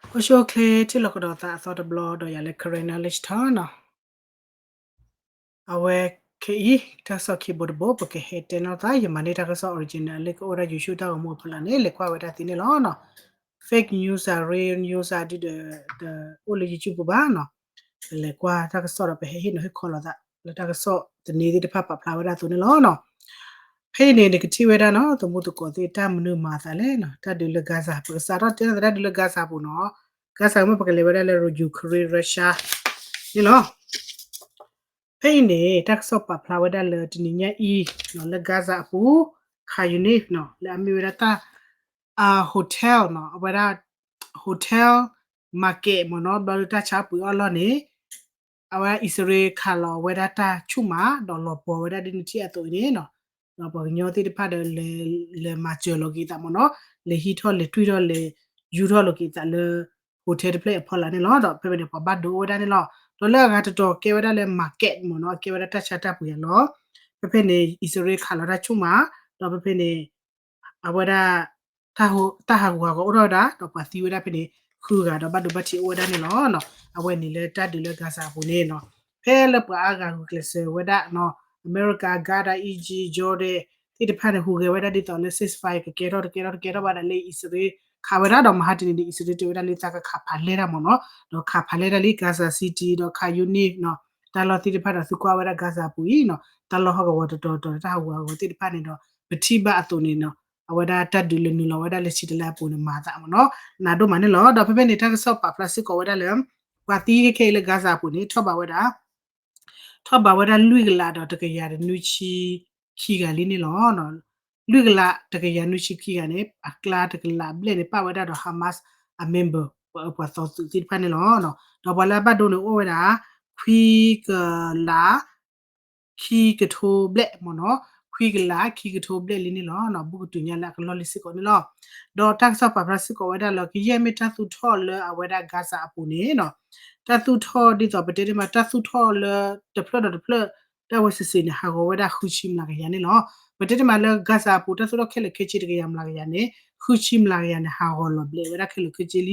အိၣ်ဆူၣ်အိၣ်ချ့ ထံၣ်လိာ်ကဒီးသးအသီတဘျီဒီး ယၤလၢ Karen Knowledge ထီၣ်နီၤ. အဝဲခဲအံၤ တၢ်ကစီၣ်ခံဘိတဘိ ပကဟဲတဲနီၣ်သး ယမၤန့ၢ်တၢ်ကစီၣ် original လၢကအိၣ်ဝဲဒၣ် YouTube တၢ်ဂီၤမူအဖီလာ်န့ၣ် လဲၤကွၢ်ဝဲဒၣ်သ့န့ၣ်လီၤနီၤ. Fake news ဧါ real news ဧါ ဒ်ဒီး တအိၣ်လၢ YouTube ပူၤဘၣ်နီၤ. လဲၤကွၢ်တၢ်ကစီၣ်ဒီး ပဟဲဟ့ၣ်နီၤဟ့ၣ်ခီလိာ်သး လၢတၢ်ကစီၣ်သန့သ့ၣ်တဖၣ်ပာ်ဖျါဝဲဒၣ်အသိးန့ၣ်လီၤနီၤ. ဖဲအံၤန့ၣ် နကထံၣ်ဝဲဒၣ်နီၤ သမူသကိးသ့ၣ် တၢ်မနုၤမၤသးလဲၣ်နီၤ, တၢ်ဒုးလၢ Gaza ပကစးထီၣ်တဲနီၤသး တၢ်ဒုးလၢ Gaza အပူၤနီၤ. Gaza မ့ၢ်ပကလဲၤဝဲဒၣ်လၢ Ukraine Russia န့ၣ်လီၤ. ဖဲအံၤန့ၣ် တၢ်ကစီၣ်ပာ်ဖျါဝဲဒၣ်လၢတနံၤညါအံၤ လၢ Gaza အပူၤ Khan Younis နီၤ လၢအမ့ၢ်ဝဲဒၣ်တၢ် hotel နီၤ အဝဲဒၣ် hotel market မ့ၢ်နီၤ ဘျီဒုးတၢ်ဆါပှ့ၤအီၣ်လီၢ်န့ၣ် အဝဲဒၣ်အံၣ်စရ့လးခးလီၤဝဲဒၣ်တၢ်ဆူၣ်မး ဒီးလီၤပှီၤဝဲဒၣ်ဒ်နထံၣ်အသိးအံၤန့ၣ်နီၤ, ဒီးပှၤကညီသ့ၣ်တဖၣ်ဒီး လဲၤမၤစၢၤလီၤက့ၤသးမ့ၢ်နီၤ, လဲၤဟံးထီၣ်လဲၤတွံၢ်ထီၣ်လဲၤ ယူၤထီၣ်လီၤက့ၤသးလၢ hotel တဖျၢၣ်အဖီလာ်န့ၣ်လီၤ. ဒီးဖဲဖဲန့ၣ် ပှၤဘၣ်ဒိဝဲဒၣ်န့ၣ်လီၤ. ဒီးလၢအဂၤတတီၤကဲဝဲဒၣ်လၢ market မ့ၢ်နီၤ ကဲဝဲဒၣ်တၢ်ဆါတၢ်ပှ့ၤအလီၢ်, ဖဲဖဲန့ၣ် အံၣ်စရ့လးခးလီၤတၢ်ဆူၣ်မး, ဒီးဖဲဖဲန့ၣ် အဝဲဒၣ် တၢ်ဟးဂူာ်ဟးဂီၤအိၣ်ထီၣ်ဝဲဒၣ် ဒီးပှၤသံဝဲဒၣ်ဖဲန့ၣ် ဃုဂၤဒီးဘၣ်ဒိဘၣ်ထံးအိၣ်ဝဲဒၣ်န့ၣ်လီၤ. အဝဲန့ၣ်လၢတၢ်ဒုးလၢ Gaza အပူၤန့ၣ်နီၤ, ဖဲလၢပှၤအါဂၤဂုာ်ကျဲးစၢးဝဲဒၣ်နီၤ, အမဲရကၤ Qatar Egypt Jordan သ့ၣ်တဖၣ်န့ၣ် ဟူးဂဲၤဝဲဒၣ်ဒ်သိးလၢ ceasefire ကကဲထီၣ်တကဲထီၣ်တကဲထီၣ်ဘၣ်ဒီးလၢအံၣ်စရ့လးခးဝဲဒၣ်ဒီးမဟါတနံၤန့ၣ် အံၣ်စရ့လးတဲဝဲဒၣ်လၢသးကခးဖးလဲၢ်တၢ်မ့ၢ်နီၤ, ဒီးခးဖးလဲၢ်တၢ်လံ Gaza City ဒီး Khan Younis နီၤ, တၢ်လီၢ်သ့ၣ်တဖၣ်ဒီးသုကွၢ်ဝဲဒၣ် Gaza အပူၤအံၤနီၤ, တၢ်လီၢ်ဟီၣ်ကဝီၤတတီၤတတီၤ တၢ်ဟးဂူာ်ဟးဂီၤသ့ၣ်တဖၣ်န့ၣ်ဒီး ပထံၣ်ဘၣ်အသိးန့ၣ်နီၤ, အဝဲဒၣ်တၢ်ဒုးလၢနုာ်လီၤဝဲဒၣ်လၢဆံးတလါအပူၤန့ၣ် မၤသးမ့ၢ်နီၤ, နးဒိၣ်မးန့ၣ်လီၤ. ဒီးဖဲဖဲန့ၣ် တၢ်ကစီၣ်ပာ်ဖျါစ့ၢ်ကီးဝဲဒၣ်လၢ ပှၤသံခဲခဲအံၤလၢ Gaza အပူၤန့ၣ် ထီၣ်ဘးဝဲဒၣ် ထီၣ်ဘးဝဲဒၣ်လွံၢ်ကလးဒီးတကယၤတနွံဆံခံဂၤလံန့ၣ်လီၤ. လွံၢ်ကလးတကယၤနွံဆံခံဂၤန့ၣ် အကျါတကလးဘျဲၣ်န့ၣ် ပာ်ဝဲဒၣ်ဒီး Hamas အ member ပှၤအၢပှၤသီသုးသ့ၣ်တဖၣ်န့ၣ်လီၤ. ဒီးပှၤလၢအဘၣ်ဒိန့ၣ်အိၣ်ဝဲဒၣ် ခွံကလး ခံကထိဘျဲၣ်မ့ၢ်နီၤ, ခွံကလးခံကထိဘျဲၣ်လံန့ၣ်လီၤ. ဘူးကတုၤညါလၢအကလီၢ်လံစ့ၢ်ကီးန့ၣ်လီၤ. ဒီးတၢ်ကစီၣ်ပာ်ဖျါစ့ၢ်ကီးဝဲဒၣ်လၢ ကယဲၢ်မ့ၢ်တၢ်သူၣ်ထီၣ်လၢအဝဲဒၣ် Gaza အပူၤန့ၣ်နီၤ, တၢ်သူၣ်ထီၣ်ဒ်သိးပတဲန့ၣ်မး တၢ်သူၣ်ထီၣ်လၢတဖျၢၣ်ဒီးတဖျၢၣ် တၢ်ဝဲစ့ၢ်စ့ၢ်န့ၣ် ဟးဂီၤဝဲဒၣ်ဃုဆံမျးကယၤန့ၣ်လီၤ. ပတဲန့ၣ်မးလၢ Gaza အပူၤ တၢ်သူၣ်ထီၣ်ခဲလၢာ်ခဲဆ့တကယၤမျးကယၤန့ၣ် ဃုဆံမျးကယၤန့ၣ် ဟးဂီၤလီၤဘျဲးဝဲဒၣ်ခဲလၢာ်ခဲဆ့လ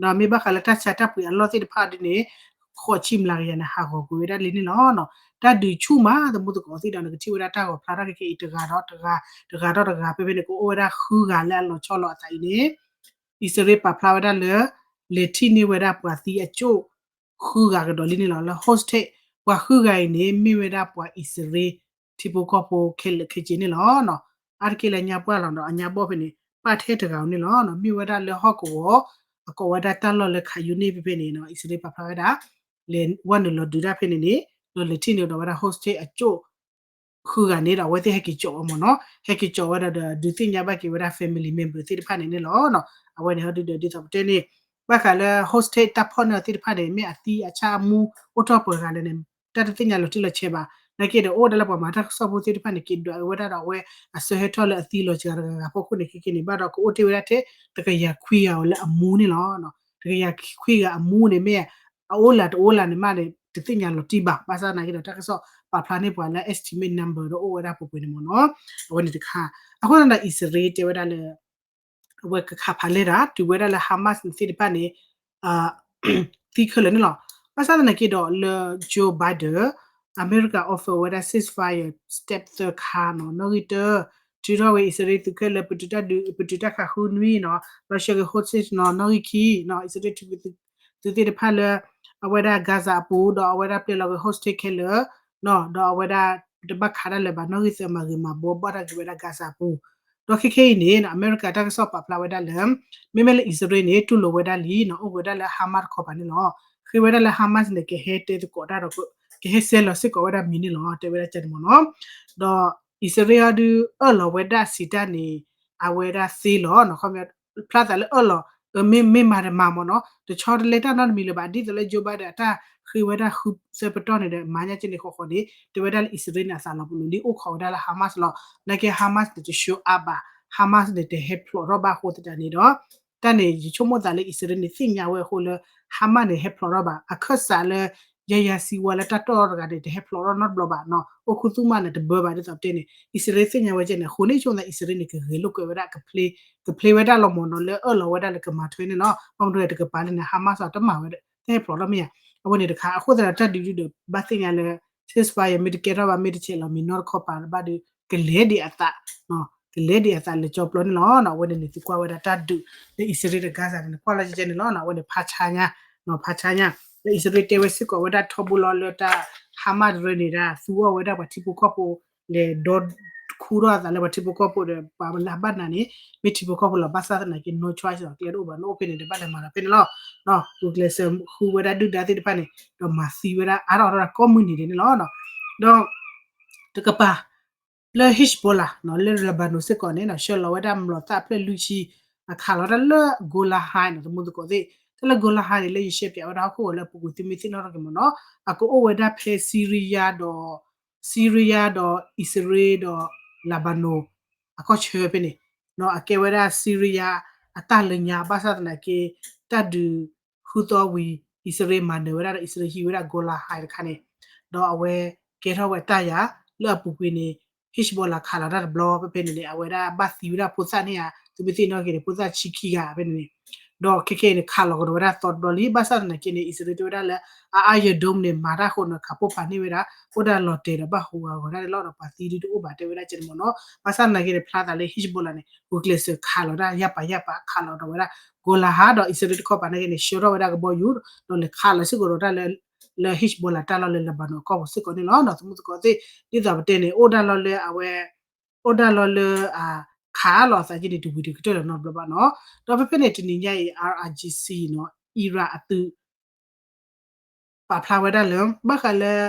ံ. ဒီးမ့ၢ်ဘၣ်ဃးလၢတၢ်ဆါတၢ်ပှ့ၤအလီၢ်သ့ၣ်တဖၣ်ဒ်န့ၣ် ဃိးဆံမျးကယၤန့ၣ် ဟးဂီၤကွံာ်ဝဲဒၣ်လံန့ၣ်လီၤ. တၢ်ဒုးဆူၣ်မး သမူသကိးသ့ၣ်ဒီး နကထံၣ်ဝဲဒၣ်တၢ်ဂီၤဖျါထီၣ်ခဲခဲအံၤ တဂၤဒီးတဂၤ တဂၤဒီးတဂၤ ဖဲဖဲန့ၣ် ကအိၣ်ဝဲဒၣ်ဃုဂၤလၢအလီၤဆီလီၤအသးအံၤန့ၣ် အံၣ်စရ့လးပာ်ဖျါဝဲဒၣ်လၢ လဲၤထံၣ်န့ၢ်ဝဲဒၣ်ပှၤသံအကၠိၣ် ဃုဂၤကဒီးလံန့ၣ်လီၤ. လၢ hostage ပှၤဃုဂၤအံၤန့ၣ် မ့ၢ်ဝဲဒၣ်ပှၤအံၣ်စရ့လး ထံဖိကီၢ်ဖိခဲလၢာ်ခဲဆ့န့ၣ်လီၤ. အါတက့ၢ်လၢညါပှၢ်လီၤဒီး အညါဘီၣ်ဖဲန့ၣ် ပာ်ထဲတဂၤဧိၤန့ၣ်လီၤ. မ့ၢ်ဝဲဒၣ်လၢဟီၣ်ကဝီၤ အကိးဝဲဒၣ်တၢ်လီၢ်လၢ Khan Younis ဖဲဖဲန့ၣ်နီၤ အံၣ်စရ့လးပာ်ဖျါဝဲဒၣ် လဲၤဝဲနုာ်လီၤဒုးတၢ်ဖဲန့ၣ်န့ၣ် ဒီးလဲၤထံၣ်န့ၢ်ဒီးဝဲဒၣ် hostage အကၠိၣ် ဃုဂၤန့ၣ်ဒီး အဝဲသ့ၣ်ဟဲက့ၤကၠီးဝဲမ့ၢ်နီၤ, ဟဲက့ၤကၠီးဝဲဒၣ်ဒီး ဒုးသ့ၣ်ညါဘၣ်က့ၤဝဲဒၣ် family member သ့ၣ်တဖၣ်န့ၣ်န့ၣ်လီၤ. အဝဲန့ၣ်ဟီဒုဒီး ဒ်သိးပတဲန့ၣ် ဘၣ်ဃးလၢ hostage တၢ်ဖီၣ်န့ၢ်အီၤသ့ၣ်တဖၣ်န့ၣ် မ့ၢ်အသံအဆၣ်အမူ အိၣ်ထီၣ်ပှဲၤဂၤလဲၣ်န့ၣ် တၢ်တသ့ၣ်ညါလီၤတံၢ်လီၤဆဲးဘၣ်. နာ်က့ဒီး အိၣ်ဝဲဒၣ်လၢပှၤမၤတၢ်ကစီၣ်ဖိသ့ၣ်တဖၣ်န့ၣ် က့ၤဒွးက့ၤဝဲဒၣ်ဒီး အဝဲအဆၢဟဲထီၣ်လၢအသံလီၤစှၤတဂၤဂၤဖီခိၣ်န့ၣ် ခဲက့ၤန့ၣ် ဘၣ်ဒီးကအိၣ်တ့ၢ်ဝဲဒၣ်ထဲ တကယၤခွံဂၤအီၤလၢအမူန့ၣ်လီၤ. တကယၤခွံဂၤအမူန့ၣ် မ့ၢ်အအိၣ်လၢတအိၣ်လၢန့ၣ်မးန့ၣ် တသ့ၣ်ညါလီၤတံၢ်ဘၣ်. ဘၣ်ဆၣ်နာ်က့ဒီး တၢ်ကစီၣ်ပာ်ဖျါန့ၢ်ပှၤလၢ estimate number ဒီးအိၣ်ဝဲဒၣ်ပှဲၤပှဲၤန့ၣ်မ့ၢ်နီၤ. အဝဲန့ၣ်တခါ အဃိသတးဒီး အံၣ်စရ့လးတဲဝဲဒၣ်လၢ အဝဲကခးဖးလဲၢ်တၢ် တုၤဝဲဒၣ်လၢ Hamas န့ၣ်သ့ၣ်တဖၣ်န့ၣ် သံခဲလၢာ်န့ၣ်လီၤ. ဘၣ်ဆၣ်သနာ်က့ဒီးလၢ Joe Biden အမဲရကၤ offer ဝဲဒၣ် ceasefire step သၢခါနီၤ, နီၣ်ဂံၢ်တၢ ထုးထီၣ်ဝဲအံၣ်စရ့လးသုးခဲလၢာ် ပတုာ်တၢ်ဒုး ပတုာ်တၢ်ခးဃုနွံနီၤ, လီၤဆှၢက့ၤ hostage နီၤ, နီၣ်ဂံၢ်ခံ နီၤ, အံၣ်စရ့လးထုးက့ၤသုးသ့ၣ်တဖၣ်လၢ အဝဲဒၣ် Gaza အပူၤ ဒီးအဝဲဒၣ်ပျဲလီၤက့ၤ hostage ခဲလၢာ် ဒီးအဝဲဒၣ်တဘၣ်ခးတၢ်လၢၤဘၣ် နီၣ်ဂံၢ်သၢမၤဂ့ၤမၤဘီဘၣ်တၢ်က့ၤဝဲဒၣ် Gaza အပူၤ ဒီးခဲခဲအံၤန့ၣ် အမဲရကၤတၢ်ကစီၣ်ပာ်ဖျါဝဲဒၣ်လၢ မ့မ့ၢ်လၢအံၣ်စရ့လးန့ၣ် တူၢ်လိာ်ဝဲဒၣ်လံနီၤ, အိၣ်ဝဲဒၣ်လၢ Hamas တခီပၤန့ၣ်လီၤ. ဃ့ဝဲဒၣ်လၢ Hamas န့ၣ် ကဟဲတဲသကိးတၢ်ဒီး ကဟဲဆဲးလီၤစ့ၢ်ကီးဝဲဒၣ်မံၤန့ၣ်လီၤ, တဲဝဲဒၣ်ကန့ၣ်မ့ၢ်နီၤ. ဒီးအံၣ်စရ့လးဒုးအၢၣ်လီၤဝဲဒၣ်စံးတၢ်န့ၣ် အဝဲဒၣ်သ့လီၤနီၤ, ဖျါသးလၢအၢၣ်လီၤ မ့ၢ်မ့ၢ်မၤတမၤမ့ၢ်နီၤ, တဆီတလဲတၢ်နီတမံၤလၢၤဘၣ်, ဒ်သိးလၢ Joe Biden အတၢ်ဃ့ဝဲဒၣ်ဃုသၢပတီၢ်န့ၣ်ဒီး မၤညါက့န့ၣ်ဃီဃီန့ၣ် တဲဝဲဒၣ်လၢအံၣ်စရ့လးန့ၣ် အသးလီၤပလိာ်လံ အိၣ်ခိးဝဲဒၣ်လၢ Hamas လီၤ. နာ်က့ Hamas န့ၣ် တ show up ဘၣ်, Hamas န့ၣ် တဟဲဖျိးထီၣ်ဘၣ်အဃိသတးန့ၣ်ဒီး တၢ်န့ၣ် ယဆိကမိၣ်သးလၢအံၣ်စရ့လးန့ၣ် သ့ၣ်ညါဝဲအဃိလၢ Hamas န့ၣ် ဟဲဖျိးထီၣ်ဘၣ်, အခၢၣ်စးလၢ ယၤယၤစံဝါလၢတၢ်တီၢ်တဂၤန့ၣ် တဟဲဖျိးထီၣ်နီတဘျီဘၣ်နီၤ, အိၣ်ခူသူၣ်မးန့ၣ်တဘၢဘၣ်ဒ်သိးပတဲန့ၣ် အံၣ်စရ့လးသ့ၣ်ညါဝဲကဲန့ၣ် အဃိန့ၣ်ဆိသးအံၣ်စရ့လးန့ၣ် ကဂဲၤလိာ်ကွဲဝဲဒၣ် ကဖျ့ဝဲဒၣ်လီၤမၢ်နီၤ လၢအၢၣ်လီၤဝဲဒၣ်လၢကမၤထွဲန့ၣ်လီၤ. ဘၣ်မနုၤတကပၤလၢန့ၣ် Hamas အတမၤဝဲ တဟဲဖျိးထီၣ်မ့ၢ်ဧါ. အဝဲန့ၣ်တခါ အဃိသတးဒီးတၢ်ဒုးဒုးဒီး ဘၣ်သ့ၣ်ညါလၢ ceasefire မ့ၢ်တကဲထီၣ်ဘၣ် မ့ၢ်တဆဲးလီၤမ့ၢ်နီတခီပၤဘၣ်ဒီး ကလဲၤဒံးအသး ကလဲၤဒံးအသးလၢကၠီပျီန့ၣ်လီၤ. အဝဲန့ၣ်န့ၣ် သုကွၢ်ဝဲဒၣ်တၢ်ဒုး လၢအံၣ်စရ့လးဒီး Gaza န့ၣ် ကွၢ်လီၤကဲန့ၣ်လီၤ. အဝဲန့ၣ် ဖးဆါညါ ဖးဆါညါ လၢအံၣ်စရ့လးတဲဝဲစ့ၢ်ကီးဝဲဒၣ်ထီဘိလီၤလၢတၢ် Hamas တရၢန့ၣ်ဒၣ် သူအီၣ်ဝဲဒၣ်ပှၤထံဖိကီၢ်ဖိ လဲၤဒီခူထီၣ်အသးလၢပှၤထံဖိကီၢ်ဖိဒီး ပှၤလၢအဘၣ်နးန့ၣ် မ့ၢ်ထံဖိကီၢ်ဖိလီၤ. ဘၣ်ဆၣ်သနာ်က့ no choice လီၤ ကျဲတအိၣ်ဘၣ် နအိၣ်ဖဲန့ၣ်ဒီး ဘၣ်လဲၤမၤလီၤဖဲန့ၣ်လီၤ. ဂုာ်ကျဲးစၢးဃုဝဲဒၣ်ဒုၣ်ဒါသ့ၣ်တဖၣ်န့ၣ် ဒီးမၤသံဝဲဒၣ်အါထီၣ်အါထီၣ်ဒၣ်ကိးမုၢ်နံၤဒဲးန့ၣ်လီၤ. ဒီး တကပၤ လၢ Hezbollah နီၤ လၢ Lebanon စ့ၢ်ကီးန့ၣ်နီၤ ဆှၢလီၤဝဲဒၣ်မျိာ်သၣ်ဖျၢၣ်လွံၢ်ဆံ အခးလီၤတၢ်လၢ Golan Heights နီၤ သမူသကိးသ့ၣ် တၢ်လၢ Golan Heights န့ၣ် လၢယရှဲပၠးဝဲဒၣ်ဟီၣ်ခိၣ်ဂီၤလၢအပူၤကွံာ်သုမ့ၢ်သ့ၣ်နီၣ်ထီၣ်က့ၤမ့ၢ်နီၤ အကအိၣ်ဝဲဒၣ်ဖဲ Syria ဒီး Syria ဒီး အံၣ်စရ့လးဒီး Lebanon အခီၣ်ဆၢဖဲန့ၣ် အကဲဝဲဒၣ် Syria အတၢ်လၢညါ ဘၣ်ဆၣ်သနာ်က့ တၢ်ဒုး ဃုသီဝံၤ အံၣ်စရ့လးမၤနၢၤဝဲဒၣ်ဒီး အံၣ်စရ့လးဟံးဝဲဒၣ် Golan Heights တခါန့ၣ် ဒီးအဝဲကဲထီၣ်ဝဲတၢ်ယၤ လၢအပူၤကွံာ်န့ၣ် Hezbollah ခးလီၤတၢ်တဘျီ ဖဲဖဲန့ၣ်န့ၣ် အဝဲဒၣ်ဘၣ်သံဝဲဒၣ်ဖိသၣ်န့ၣ်ဧါ သုမ့ၢ်သ့ၣ်နီၣ်က့ၤန့ၣ် ဖိသၣ်ဆံခံဂၤဖဲန့ၣ်န့ၣ် ဒီးခဲခဲအံၤန့ၣ် ခးလီၤကဒီးဝဲဒၣ်သီတဘျီလံ ဘၣ်ဆၣ်သနာ်က့န့ၣ် အံၣ်စရ့လးတဲဝဲဒၣ်လၢ အ Iron Dome န့ၣ် မၤတၢ်ဃိန့ၣ် ခးပိၢ်ဖးန့ၢ်ဝဲဒၣ် အိၣ်ဒၣ်လီၤတဲာ်ဒီးဘၣ်ဟူးဂၤဂီၤဒၣ်န့ၣ်လီၤ ဒီးပှၤသံဒုတအိၣ်ဘၣ်တဲဝဲဒၣ်ကဲန့ၣ်မ့ၢ်နီၤ ဘၣ်ဆၣ်သနာ်က့န့ၣ် ဖျါသးလၢ Hezbollah န့ၣ် ဂုာ်ကျဲးစၢးခးလီၤတၢ်ယၢ်ပာ်ယၢ်ပာ် ခးလီၤဒီးဝဲဒၣ် Golan Heights ဒီးအံၣ်စရ့လးတခီပၤနာ်က့န့ၣ် ဆှၢထီၣ်ဝဲဒၣ်ကဘီယူၤ ဒီးလဲၤခးလီၤစ့ၢ်ကီးဒီးတၢ်လၢ လၢ Hezbollah တၢ်လီၢ်လၢ Lebanon အကီၢ်ပူၤစ့ၢ်ကီးန့ၣ်လီၤ. ဒီးသမူသကိးသ့ၣ် ဒ်သိးပတဲန့ၣ် အိၣ်ဒၣ်လီၤလၢအဝဲ အိၣ်ဒၣ်လီၤလၢ ခးလီၤအသးက့န့ၣ် တဝံၤတကတၢၢ်လီၤနီတဘျီဘၣ်နီၤ. ဒီးဖဲဖဲန့ၣ် တနံၤညါအံၤ IRGC နီၤ Iran အသုး ပာ်ဖျါဝဲဒၣ်လၢ ဘၣ်ဃးလၢ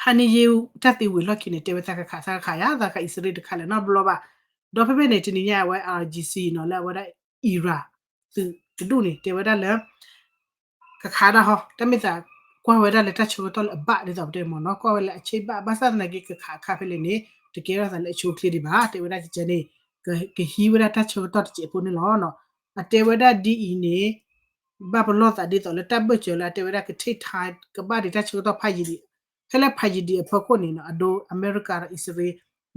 ဟါန့ၣ်ယ့ၢ် တၢ်သံဝံၤလီၢ်ခံန့ၣ် တဲဝဲသးကခး သးကခးယၤ သးခးအံၣ်စရ့လးတခါလၢၤနီတဘျီဘၣ်. ဒီးဖဲဖဲန့ၣ် တနံၤညါအဝဲ IRGC နီၤ လၢအဝဲဒၣ် Iran သုးတဒူၣ်န့ၣ် တဲဝဲဒၣ်လၢ ကခးဒၣ်ဟီ တၢ်မ့ၢ်သး ကွၢ်ဝဲဒၣ်လၢတၢ်ဆၢကတီၢ်လၢအဘၣ်ဒ်သိးပတဲမ့ၢ်နီၤ ကွၢ်ဝဲလၢအဆ့ဘၣ် ဘၣ်ဆၣ်သနာ်က့ ကခးအခါဖဲလဲၣ်န့ၣ် တကဲထီၣ်သးလၢအဆိအချ့ဒံးဘၣ် တဲဝဲဒၣ်ကဲန့ၣ် ကဟံးဝဲဒၣ်တၢ်ဆၢကတီၢ်တစဲးဖိန့ၣ်လီၤ. အတဲဝဲဒၣ်ဒ်အံၤန့ၣ် ဘၣ်ပလီၢ်သးဒ်သိးလၢတၢ်ဘၢၣ်စၢၤလၢအတဲဝဲဒၣ်က take time ကဘၣ်ဒံးတၢ်ဆၢကတီၢ်ဖးယံာ်ဒံး ဖဲလၢဖးယံာ်ဒံးအဖီခိၣ်န့ၣ် အဒိ အမဲရကၤဒီးအံၣ်စရ့လး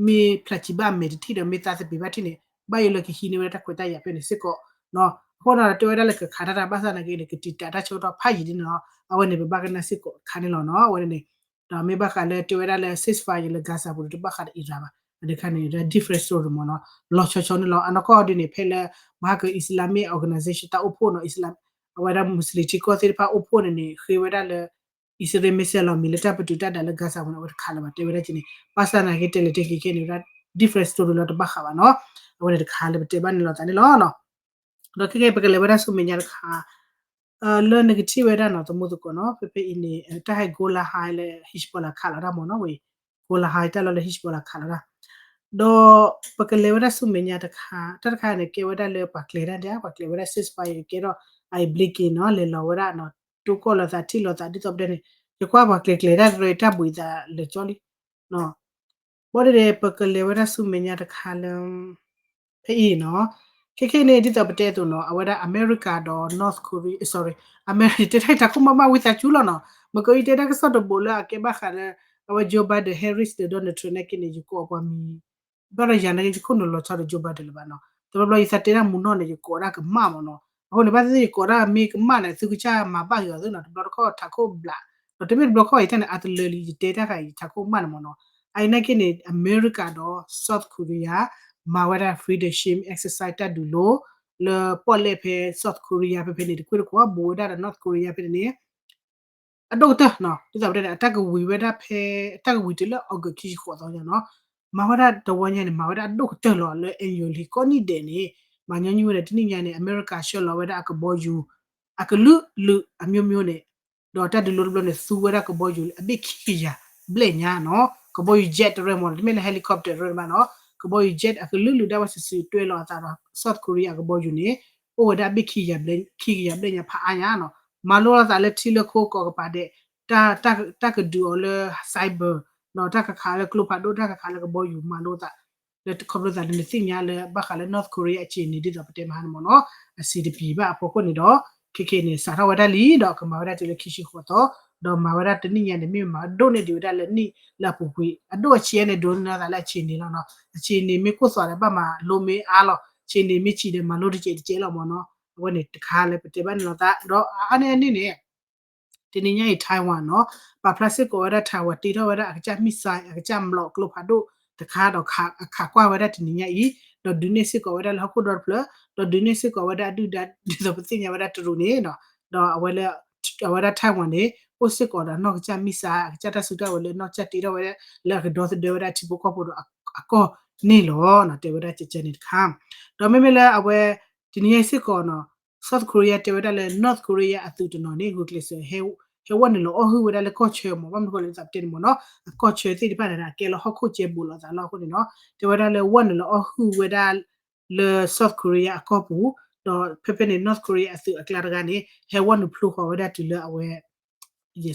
မ့ၢ်ဖျးဆံးဘၣ်အမဲာ်တထံၣ်ဒီး မ့ၢ်သးသပ့ၤဘၣ်ထံၣ်န့ၣ် ဘၣ်ယိၣ်လၢကဟံးန့ၢ်ဝဲဒၣ်တၢ်ခွဲးတၢ်ယာ်ဖဲန့ၣ်စ့ၢ်ကီး အဃိဒီးတဲဝဲဒၣ်လၢကခးတၢ်တၢ်ဘၣ်ဆၣ်သနာ်က့န့ၣ် ကတံာ်တာ်တၢ်ဆၢကတီၢ်ဖးယံာ်ဒ်န့ၣ်လီၤ. အဝဲန့ၣ် ပဘၣ်ကနၣ်စ့ၢ်ကီးတခါန့ၣ်လီၤနီၤ အဝဲန့ၣ် ဒီးမ့ၢ်ဘၣ်ဃးလၢတဲဝဲဒၣ်လၢ ceasefire လၢ Gaza ပူၤဒီး တဘၣ်ဃးဒီး Iran ဘၣ် အဒၣ်ခါန့ၣ် different story မ့ၢ်နီၤ လီၤဆီဆီန့ၣ်လီၤ. အနီၢ်ကီၢ်ဒ်န့ၣ် ဖဲလၢ မဟါက Islamic Organization တၢ်အိၣ်ဖှိၣ်နီၤ Islam အဝဲဒၣ် Muslim ထံကီၢ်သ့ၣ်တဖၣ်အိၣ်ဖှိၣ်န့ၣ်န့ၣ် ဃ့ဝဲဒၣ်လၢ အံၣ်စရ့လးမ့ၢ်ဆဲးလီၤမံၤလၢတၢ်ပတုာ်တၢ်ဒၣ်လၢ Gaza ပူၤန့ၣ် အဝဲတခးလၢၤဘၣ် တဲဝဲဒၣ်ကဲန့ၣ် ဘၣ်ဆၣ်သနာ်က့ တဲလဲၤတဲက့ၤခဲန့ၣ်ဝဲဒၣ် different story လီၤ တဘၣ်ဃးဘၣ်နီၤ အဝဲန့ၣ်တခါလၢပတဲဘၣ်န့ၣ်လီၤသးန့ၣ်လီၤ. ဒီးခဲကဲ ပကလဲၤဝဲဒၣ်ဆူမဲာ်ညါတခါ လၢနကထံၣ်ဝဲဒၣ်နီၤ သမူသကိးနီၤ ဖဲဖဲအံၤန့ၣ် တၢ်ဟဲ Golan Heights လၢ Hezbollah ခးလီၤတၢ်မ့ၢ်နီၤ ဝဲ Golan Heights တၢ်လီၢ်လၢ Hezbollah ခးလီၤတၢ် ဒီးပကလဲၤဝဲဒၣ်ဆူမဲာ်ညါတခါ တၢ်တခါန့ၣ် ကဲဝဲဒၣ်လၢပှၤကျဲၤတၢ်ဒၣ် ပှၤကျဲၤဝဲဒၣ် ceasefire ကဲထီၣ် အဘျ့က့ၤနီၤ လဲၤလီၤဝဲဒၣ်နီၤ တိၢ်ကီၢ်လီၤသးထံၣ်လီၤသးဒ်သိးပတဲန့ၣ် ယကွၢ်ပှၤကျဲၤကျဲၤတၢ်တရၢတၢ်ဘှံးသးလၢာ်ကၠီလံ ဘၣ်ဒီး ပကလဲၤဝဲဒၣ်ဆူမဲာ်ညါတခါလၢ ဖဲအံၤနီၤ ခဲခဲန့ၣ် ဒ်သိးပတဲအသိးနီၤ အဝဲဒၣ်အမဲရကၤဒီး North Korea sorry အမဲရကၤ တဲတၢ်အံၤထးခိၣ်မးမးဝံသးစူၤလီၤနီၤ မ့ၢ်ကီးအံၤတဲတၢ်ကစီၣ်တဘိးလၢအကဲဘၣ်ဃးလၢ အဝဲ Joe Biden Harris ဒီး Donald Trump နာ်က့န့ၣ် ယကိးပှၤမံၤ ဘၣ်ဒီးယၤနာ်က့ ယခိၣ်နူာ်လီၤဆီဒီး Joe Biden လၢၤဘၣ်နီၤ တဘျီဘျီယသးတဲတၢ်မူနီၢ်န့ၣ် ယကိးဒၣ်ကမၣ်မ့ၢ်နီၤ အဃိန့ၣ် ဘၣ်သ့ၣ်သ့ၣ်ယကိးဒၣ်မ့ၢ်ကမၣ်န့ၣ် သုကစၢ်မၤဘၣ်က့ၤအီၤသ့နီၤ တဘျီတခီၣ်ထးခိၣ်ဘျး ဒီးတမ့ၢ်တဘျီခီၣ်အံၤတၢ်န့ၣ် အတလၢလံ ယတဲတၢ်ဃာ်အံၤထးခိၣ်မးန့ၣ်မ့ၢ်နီၤ အအံၤနာ်က့န့ၣ် အမဲရကၤဒီး South Korea မၤဝဲဒၣ် freedom shield exercise တၢ်ဒုးလိ လၢပီၣ်လဲၣ်ဖဲ South Korea ဖဲဖဲန့ၣ် တကွ့ၢ်တကွီၢ် ဘူးဝဲဒၣ်ဒီး North Korea ဖဲန့ၣ်န့ၣ် အဒိၣ်ကတၢၢ်နီၤ ဒ်သိးပတဲန့ၣ် အတၢ်ကဝံၤဝဲဒၣ်ဖဲ အတၢ်ကဝံၤတုၤလၢ August ခံဆံဃိးသီညါနီၤ မၤဝဲဒၣ်တဝီညါန့ၣ် မၤဝဲဒၣ်အဒိၣ်ကတၢၢ်လီၤ လၢ annually ကိးနံၣ်ဒဲးန့ၣ် မၤညီနုၢ်ဝဲဒၣ်တနံၣ်ညါန့ၣ် အမဲရကၤဆှၢလီၤဝဲဒၣ်အကဘီယူၤ အကလုာ်လုာ်အမျိုးမျိုးန့ၣ် ဒီးတၢ်ဒုးလိတဘျီန့ၣ် သူဝဲဒၣ်ကဘီယူၤအဘ့ၣ်ခံကယၤဘျဲၣ်ညါနီၤ ကဘီယူၤ jet တရၢမ့ၢ်နီၤ တမ့ၢ်လၢ helicopter တရၢဘၣ်နီၤ ကဘီယူၤ jet အကလုာ်လုာ်ဒၣ်ဝဲစုာ်စုာ်တွဲလီၤအသးဒီး South Korea အကဘီယူၤန့ၣ် အိၣ်ဝဲဒၣ်အဘ့ၣ်ခံကယၤဘျဲၣ်ညါဖးအါညါနီၤ မၤလိအသးလၢထံလၢခိကီၢ်ကပၤဒဲး တၢ်ကဒုးအီၤလၢ cyber နီၤ တၢ်ကခးလၢကျိဖးဒိၣ် တၢ်ကခးလၢကဘီယူၤမၤလိအသး လၢခီဖျိသးလၢနသ့ၣ်ညါလၢဘၣ်ဃးလၢ North Korea အစ့ၢ်န့ၣ် ဒ်သိးပတဲမဟါန့ၣ်မ့ၢ်နီၤ အစံးတပံၤဘၣ်အဖီခိၣ်န့ၣ်ဒီး ခဲခဲန့ၣ် စးထီၣ်ဝဲဒၣ်လံဒီးကမၤဝဲဒၣ်တုၤလၢခံဆံဃိးသီ ဒီးမၤဝဲဒၣ်တနံၣ်ညါန့ၣ် မ့ၢ်မၤဒိၣ်န့ၢ်ဒံးဝဲဒၣ်လၢနံၣ်လၢအပူၤကွံာ် အဒိၣ်အဆံးန့ၣ် ဒိးန့ၢ်သးလၢအဆံးန့ၣ်လီၤနီၤ. အဆံးန့ၣ်မ့ၢ်ကိၢ်သွးဒီး ဘၣ်မၤလိမ့ၢ်အါလီၤ, အဆံးန့ၣ်မ့ၢ်ဆံးဒီးမၤလိတကဲးတကဲးလီၤမ့ၢ်နီၤ. အဝဲန့ၣ်တခါလၢပတဲဘၣ်န့ၣ်လီၤသး ဒီးအါန့ၢ်အန့ၣ်န့ၣ် တနံၤညါအံၤ Taiwan နီၤ ပာ်ဖျါစ့ၢ်ကီးဝဲဒၣ် Taiwan တ့ထီၣ်ဝဲဒၣ်အကစၢ် missile အကစၢ်မျိာ်ကျိဖးဒိၣ်တခါဒီး ခးကွၢ်ဝဲဒၣ်တနံၤညါအံၤ ဒီးဒုးန့ၢ်စ့ၢ်ကီးဝဲဒၣ်လၢဟီၣ်ခိၣ်ဒီတဖျၢၣ် ဒီးဒုးန့ၢ်စ့ၢ်ကီးဝဲဒၣ်အဒုၣ်ဒါ ဒ်သိးပသ့ၣ်ညါဝဲဒၣ်တရူးန့ၣ်နီၤ ဒီးအဝဲလၢ အဝဲဒၣ် Taiwan န့ၣ် အိၣ်စ့ၢ်ကီးဒီးအနီၢ်ကစၢ် missile အကစၢ်တၢ်စုတၢ်ဝဲၤလၢအနီၢ်ကစၢ်တ့ထီၣ်ဝဲဒၣ်လၢအကဒီသဒၢဝဲဒၣ်ထံဖိကီၢ်ဖိဒီးအကီၢ်န့ၣ်လီၤနီၤ. တဲဝဲဒၣ်ကကဲန့ၣ်တခါ ဒီးမ့မ့ၢ်လၢအဝဲ တနံၤညါအံၤစ့ၢ်ကီးနီၤ South Korea တဲဝဲဒၣ်လၢ North Korea အသုးတနီၤန့ၣ် ဂုာ်ကျဲးစၢး ဟဲဝဲနုာ်လီၤအီၣ်ဟုၣ်ဝဲဒၣ်လၢကီၢ်ဆၢမ့ၢ် ဘၣ်မနုၤဃိလဲၣ် ဒ်သိးပတဲန့ၣ်မ့ၢ်နီၤ အကီၢ်ဆၢသ့ၣ်တဖၣ်န့ၣ် အကဲလၢဟီၣ်ခိၣ်ကဲဘူးလိာ်သးလီၤအဃိန့ၣ်နီၤ တဲဝဲဒၣ်လၢဝဲနုာ်လီၤအီၣ်ဟုၣ်ဝဲဒၣ်လၢ South Korea အကီၢ်ပူၤ ဒီးဖဲဖဲန့ၣ် North Korea အသုးအကျါတဂၤန့ၣ် ဟဲဝဲနုာ်ဖျိဃီၤဝဲဒၣ်တုၤလၢအဝဲ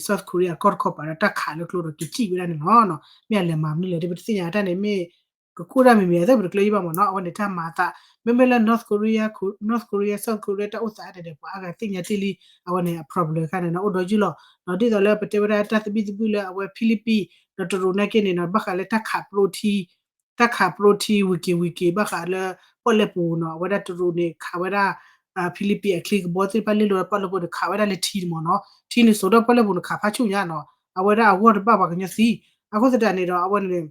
South Korea အကီၢ်တခီပၤဒီးတၢ်ခးလၢကျိဒီးက့ၤစံၣ်ဝဲဒၣ်န့ၣ်လီၤ. မ့ၢ်အလဲၤမၤမနုၤလဲၣ် ဒ်ပတသ့ၣ်ညါတၢ်န့ၣ် မ့ၢ်ကကိၢ်တၢ်မံၤမံၤအသ့ၣ်ပတကျၢၤယံဘၣ်မ့ၢ်နီၤ အဝဲန့ၣ်တၢ်မၤအသး မ့မ့ၢ်လၢ North Korea North Korea South Korea တၢ်အိၣ်သးဒဲးဒဲး ပှၤအါဂၤသ့ၣ်ညါတ့ၢ်လံ အဝဲန့ၣ်အ problem ခါန့ၣ်နီၤ အိၣ်ဒီးယုၢ်လီၤ ဒီးဒ်သိးလၢပတဲဝဲဒၣ်တၢ်သဘံၣ်သဘုၣ်လၢအဝဲ Philippines ဒီးတရူးနာ်က့န့ၣ်နီၤ ဘၣ်ဃးလၢတၢ်ခးပျိထံ တၢ်ခးပျိထံဝံၤက့ၤဝံၤက့ၤ ဘၣ်ဃးလၢပီၣ်လဲၣ်ပူၤနီၤ အဝဲဒၣ်တရူးန့ၣ် ခးဝဲဒၣ် Philippines အချံကဘီသ့ၣ်တဖၣ်လ့ၣ်လိာ်ဝဲပီၣ်လဲၣ်ပူၤန့ၣ် ခးဝဲဒၣ်လၢထံန့ၣ်မ့ၢ်နီၤ ထံန့ၣ်စိာ်ထီၣ်ပီၣ်လဲၣ်ပူၤန့ၣ် ခးဖးဆူၣ်ညါနီၤ အဝဲဒၣ်အဂီၢ်တဘၣ်ပှၤကညီသံ အဃိသတးန့ၣ်ဒီး အဝဲန့ၣ်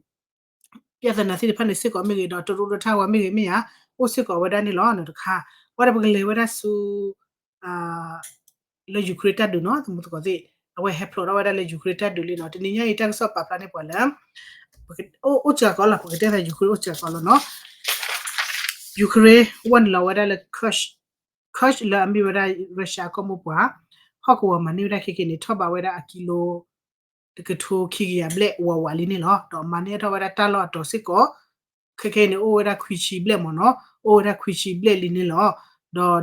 ပြဿနာသ့ၣ်တဖၣ်န့ၣ်စ့ၢ်ကီးမ့ၢ်ဂ့ၤဒီး တရူးဒီး Taiwan မ့ၢ်ဂ့ၤမ့ၢ်ယါ အိၣ်စ့ၢ်ကီးဝဲဒၣ်န့ၣ်လီၤ. တခါ ဝဲဒီးပကလဲၤဝဲဒၣ်ဆူ လၢ Ukraine တၢ်ဒုးနီၤ သမူသကိးသ့ၣ် အဝဲဟဲဖျိးထီၣ်ဝဲဒၣ်လၢ Ukraine တၢ်ဒုးလံနီၤ တနံၤညါအံၤတၢ်ကစီၣ်ပာ်ဖျါန့ၢ်ပှၤလၢ အိၣ်စှၤကီးလီၤ ပကတဲသး Ukraine အိၣ်စှၤကီးလီၤနီၤ Ukraine ဝဲနုာ်လီၤဝဲဒၣ်လၢ Kursk Kursk လၢအမ့ၢ်ဝဲဒၣ် Russia အကီၢ်မိၢ်ပှၢ် ဟီၣ်ကဝီၤမၤန့ၢ်ဝဲဒၣ်ခဲက့န့ၣ် ထီၣ်ဘးဝဲဒၣ်အကံလိ တကထိခံကယၤဘျဲၣ်ဝးဝးလံန့ၣ်လီၤ. ဒီးမၤန့ၢ်ထီၣ်ဝဲဒၣ်တၢ်လီၢ်အတီၤစ့ၢ်ကီး ခဲက့န့ၣ် အိၣ်ဝဲဒၣ်ခွံဆံဘျဲၣ်မ့ၢ်နီၤ အိၣ်ဝဲဒၣ်ခွံဆံဘျဲၣ်လံန့ၣ်လီၤ.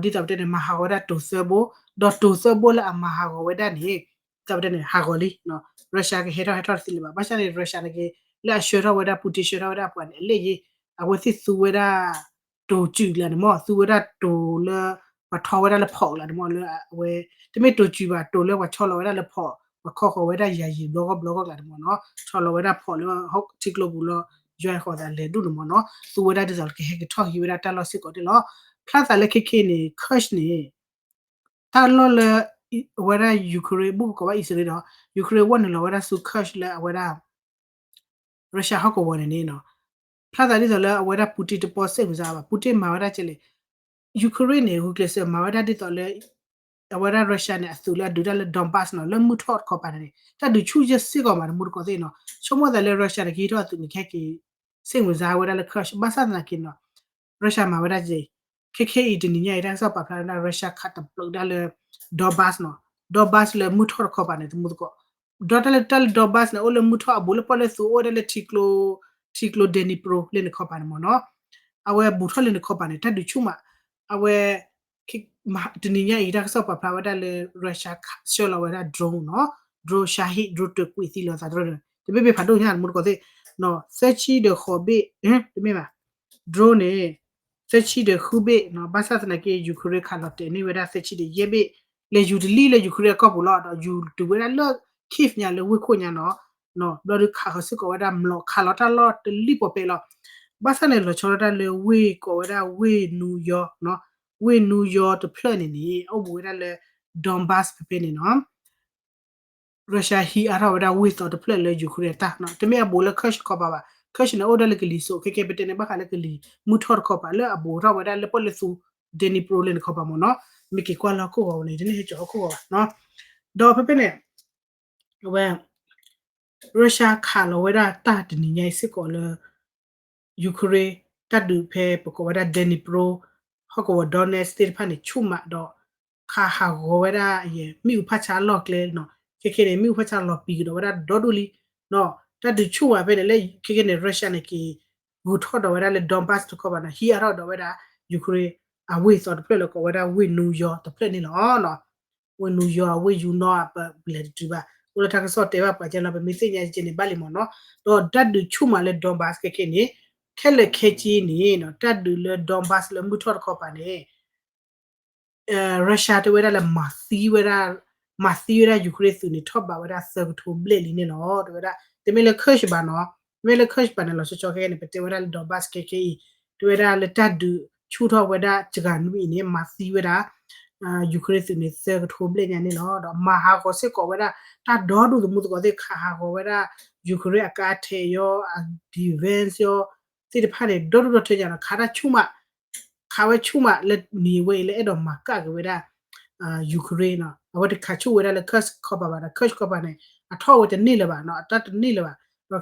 ဒီးဒ်သိးပတဲန့ၣ် မၤဟးဂီၤဝဲဒၣ်တိၤသၢဘိ ဒီးတိၤသၢဘိလၢအမၤဟးဂီၤဝဲဒၣ်န့ၣ် ဒ်သိးပတဲန့ၣ် ဟးဂီၤလံ Russia ကဟဲထီၣ်ဟဲထီၣ်တသ့လၢၤဘၣ် ဘၣ်ဆၣ်န့ၣ် Russia န့ၣ်က့ လၢအဆှၢထီၣ်ဝဲဒၣ် Putin ဆှၢထီၣ်ဝဲဒၣ်ပှၤန့ၣ် အလဲၣ်ယ့ အဝဲသ့ၣ်သူဝဲဒၣ် တိၤစုၣ်ကျါန့ၣ်မ့ၢ် သူဝဲဒၣ်တိၤလၢ ပှၤထီဝဲဒၣ်လၢ port ကျါန့ၣ်မ့ၢ် လၢအဝဲ တမ့ၢ်တိၤစုၣ်ဘၣ် တိၤလၢပှၤဆီလီၤဝဲဒၣ်လၢ port ပှၤခီဃီၤဝဲဒၣ်ယၤယံာ်ဘျီဂီၢ်ဘျီဂီၢ်ကျါန့ၣ်မ့ၢ်နီၤ ဆီလီၤဝဲဒၣ် port လၢထံကျိပူၤလၢ ယွၤဃီၤသးလဲၤဒိၣ်န့ၣ်မ့ၢ်နီၤ သူဝဲဒၣ်ဒ်သိးကဟဲက့ၤထီၣ်ဟံးဝဲဒၣ်တၢ်လီၢ်စ့ၢ်ကီးန့ၣ်လီၤ. ဖျါသးလၢခဲက့န့ၣ် Kursk န့ၣ် တၢ်လီၢ်လၢ အဝဲဒၣ် Ukraine ဘူၣ်ကကိးဘၣ်အံၣ်စရ့လးဒီး Ukraine ဝဲနုာ်လီၤဝဲဒၣ်ဆူ Kursk လၢအဝဲဒၣ် Russia ဟီၣ်ကဝီၤန့ၣ်န့ၣ် ဖျါသးဒ်သိးလၢအဝဲဒၣ် Putin တပီၢ်စ့ၢ်မုၢ်စါဘၣ် Putin မၤဝဲဒၣ်ကဲလဲၣ် Ukraine န့ၣ် ဂုာ်ကျဲးစၢးမၤဝဲဒၣ်ဒ်သိးလၢ အဝဲဒၣ် Russia န့ၣ် အသုးလၢအဒုးတၢ်လၢ Donbas နီၤ လၢမုၢ်ထီၣ်တခီပၤန့ၣ် တၢ်ဒုးဆူၣ်ယဲၢ်စ့ၢ်ကီးမး တမူတကိးသ့ၣ်နီၤ ဆိကမိၣ်သးလၢ Russia န့ၣ် ကဟံးထီၣ်အသုးန့ၣ် ကဟဲက့ၤ စ့ၢ်မုၢ်စါဝဲဒၣ်လၢ Kursk ဘၣ်ဆၣ်သနာ်က့နီၤ Russia မၤဝဲဒၣ်ကဲ ခဲခဲအံၤတနံၤညါအံၤ တၢ်ကစီၣ်ပာ်ဖျါဝဲဒၣ် Russia ခးတပျုးဒၣ်လၢ Donbas နီၤ Donbas လၢမုၢ်ထီၣ်တခီပၤန့ၣ် တမူတကိး ဒီးတၢ်လၢ တၢ်လၢ Donbas န့ၣ် အိၣ်လၢမုၢ်ထီၣ်အဘူးလၢပီၣ်လဲၣ်သူ အိၣ်ဝဲဒၣ်လၢထံကျိ ထံကျိ Dnipro လၢန့ၣ်ခီပၤန့ၣ်မ့ၢ်နီၤ အဝဲဘူးထီၣ်လၢန့ၣ်ခီပၤန့ၣ် တၢ်ဒုးဆူၣ်မး အဝဲ တနံၤညါအံၤ တၢ်ကစီၣ်ပာ်ဖျါဝဲဒၣ်လၢ Russia ဆှၢလီၤဝဲဒၣ် drone နီၤ drone Shahed drone တၢၢ်ကွံာ်သံလီၤသးတရၢၢ်န့ၣ် တမ့ၢ်မ့ၢ်ဖးဒိၣ်ညါ တမူတကိးသ့ၣ် သၢဆံဒီးဃိးဘ့ၣ် တမ့ၢ်ဘၣ် drone န့ၣ် သၢဆံဒီးဃုဘ့ၣ်နီၤ ဘၣ်ဆၣ်သနာ်က့ Ukraine ခးလီၤတဲာ်န့ၢ်ဝဲဒၣ်သၢဆံဒီးယဲၢ်ဘ့ၣ် လဲၤယူၤတလံၣ်လၢ Ukraine အကီၢ်ပူၤလီၤ ဒီးယူၤတုၤဝဲဒၣ်လၢ Kyiv ညါလၢဝ့ၢ်ခိၣ်ညါနီၤ ဘျီဒုးခးဃီၤစ့ၢ်ကီးဝဲဒၣ် မျိာ်ခးလီၤတၢ်လီၢ်တလံၣ်ပီၤပဲလီၤ ဘၣ်ဆၣ်န့ၣ် လီၤဆီဒၣ်တၢ်လၢဝ့ၢ်ကိးဝဲဒၣ်ဝ့ၢ် New York နီၤ ဝ့ၢ် New York တဖျၢၣ်န့ၣ်န့ၣ် အိၣ်ဘူးဝဲဒၣ်လၢ Donbas ဖဲဖဲန့ၣ်နီၤ Russia ဟံးအါထီၣ်ဝဲဒၣ်ဝ့ၢ်သီတဖျၢၣ်လၢ Ukraine အတၢ်နီၤ တမ့ၢ်အဘူးလၢ Kursk ခီပၤဘၣ် Kursk န့ၣ် အိၣ်ဒၣ်လၢကလံၤစိး ခဲကဲပတဲန့ၣ် ဘၣ်ဃးလၢကလံၤမုၢ်ထီၣ်တခီပၤ လၢအဘူးထီၣ်ဝဲဒၣ်လၢပီၣ်လဲၣ်သူ Dnipro လၢန့ၣ်ခီပၤမ့ၢ်နီၤ မ့ၢ်က့ၤကွၢ်လၢဟီၣ်ခိၣ်ဂီၤဝဲန့ၣ် တန့ၢ်ဟဲကၠီၤဟီၣ်ခိၣ်ဂီၤဘၣ်နီၤ ဒီးဖဲဖဲန့ၣ် အဝဲ Russia ခးလီၤဝဲဒၣ်တၢ်တနံၤညါအံၤစ့ၢ်ကီးလၢ Ukraine တၢ်ဒုးဖဲပကိးဝဲဒၣ် Dnipro ဟီၣ်ကဝီၤ Donetsk သ့ၣ်တဖၣ်န့ၣ် ဆူၣ်မးဒီး ခးဟးဂီၤဝဲဒၣ်ယဲ မ့ၣ်အူဖးဆါအလီၢ်ကျဲနီၤ ခဲကဲန့ၣ် မ့ၣ်အူဖးဆါလီၤပံၤကဒီးဝဲဒၣ်ဒီဒူၣ်လံ ဒီးတၢ်ဒုးဆူၣ်ဝဲဖဲန့ၣ်လၢ ခဲကဲန့ၣ် Russia န့ၣ်က့ၤ ဂုၤထီၣ်ဒီးဝဲဒၣ်လၢ Donbas တခီပၤနီၤ ဟံးအါထီၣ်ဒီးဝဲဒၣ် Ukraine အဝ့ၢ်သီတဖျၢၣ်လၢကိးဝဲဒၣ်ဝ့ၢ် New York တဖျၢၣ်န့ၣ်လီၤ. ဝ့ၢ် New York ဝ့ၢ် ယူၤနီၤ ပလဲၤတတုၤဘၣ် အိၣ်လၢတၢ်ကစီၣ်တဲဘၣ်ပှၤကဲလီၤ ပမ့ၢ်သ့ၣ်ညါကဲန့ၣ် ဘၣ်လံမ့ၢ်နီၤ ဒီးတၢ်ဒုးဆူၣ်မးလၢ Donbas ခဲကဲန့ၣ် ခဲလၢာ်ခဲဆ့န့ၣ် တၢ်ဒုးလၢ Donbas လၢမုၢ်ထီၣ်တခီပၤန့ၣ် Russia တဲဝဲဒၣ်လၢမၤသံဝဲဒၣ် မၤသံဝဲဒၣ် Ukraine သုးန့ၣ် ထီၣ်ဘးဝဲဒၣ်သၢကထိဘျဲၣ်လံန့ၣ်လီၤ. တဲဝဲဒၣ် တမ့ၢ်လၢ Kursk ဘၣ်နီၤ, တမ့ၢ်လၢ Kursk ဘၣ်န့ၣ် လီၤဆီဆီခဲကနံၣ်န့ၣ် ပတဲဝဲဒၣ်လၢ Donbas ခဲခဲအံၤ, တဲဝဲဒၣ်လၢတၢ်ဒုးဆူၣ်ထီၣ်ဝဲဒၣ်စှၤနွံအံၤန့ၣ် မၤသံဝဲဒၣ် Ukraine သုးန့ၣ် သၢကထိဘျဲၣ်ညါန့ၣ်လီၤ. ဒီးမၤဟးဂီၤစ့ၢ်ကီးဝဲဒၣ် တၢ်ဒီဒူၣ်သမူသကိးသ့ၣ် ခးဟးဂီၤဝဲဒၣ် Ukraine အကါထဲးယီၤ အ defense ယီၤ သ့ၣ်တဖၣ်န့ၣ် ဒီဒူၣ်ဒီထၢညါဒီး ခးတၢ်ဆူၣ်မး ခးဝဲဆူၣ်မးလၢနံၤဝဲအံၤလၢအဲၣ်ဒိးမၤကၣ်က့ၤဝဲဒၣ် Ukraine နီၤ, အဝဲတခးဆူၣ်ဝဲဒၣ်လၢ Kursk ခီပၤဘၣ်ဒီး Kursk ခီပၤန့ၣ် အထီၣ်ဝဲတန့ၢ်လၢၤဘၣ်နီၤ, အတၢ်တန့ၢ်လၢၤဘၣ်.